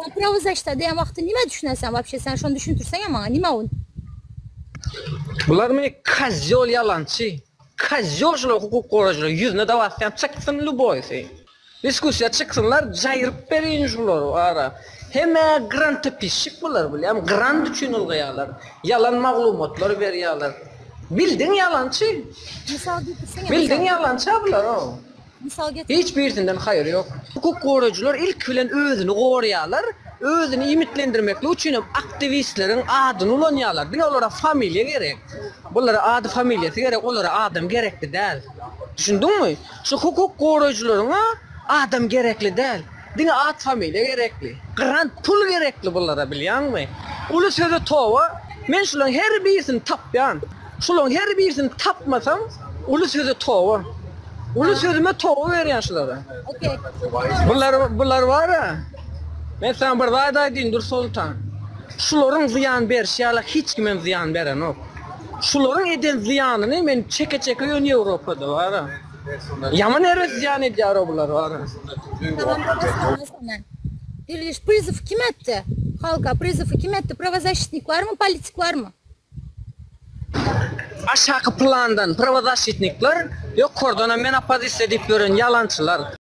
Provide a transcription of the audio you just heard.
Sen prawozashita diýen wagty nime düşünersen wapşe sen şony düşündirseňe maňa nime ol? Bular me kozýol ýalançy. Kozýol şular hukuk goraýjylar ýüzüne dawa atýan çyksyn lýuboýsy. Diskussiýa çyksynlar jaýryp bereýin şulary ara. Hemä granta pişik bular bilýämi grant üçin ylgaýarlar. Ýalan maglumatlar berýärler. Bildiň ýalançy. Mysal getirseňe Bildiň ýalança bular o. Mysal getir. Hiç birisinden haýyr ýok. Hukuk goraýjylar ilki bilen özüni goraýarlar, özüni iýmitlendirmeklik üçin hem aktiwistleriň adyny ulanýarlar. Diňe olara familiýa gerek. Bulara ady familiýasy gerek, olara adam gerekli däl. Düşündiňmi? Şu hukuk goraýjylaryňa adam gerekli däl. Diňe at familiýa gerekli. Grant pul gerekli bulara bilýäňmi? Uly söze toba, men şularyň her birisini tapýan. Şularyň her birisini tapmasam uly söze toba. Uly sözüme toba berýän şulara. Bular bular bara. Men saňa bir zat aýdýyn Dursoltan. Şularyň zyýan berşi ýaly hiç kimem zyýan berenok. Şularyň eden zyýanyny men çeke çeke ýön Ýewropada bara. Ýaman erbet zyýan edýär o bular bara. Tamam Diriliş prizow kim etdi? Halka prizowy kim etdi? Prawozasşitniklarmy, politiklarmy? Aşaky plandan prawozaşitnikler, ýokardanam men oppozisiýa diýip ýören ýalançylar.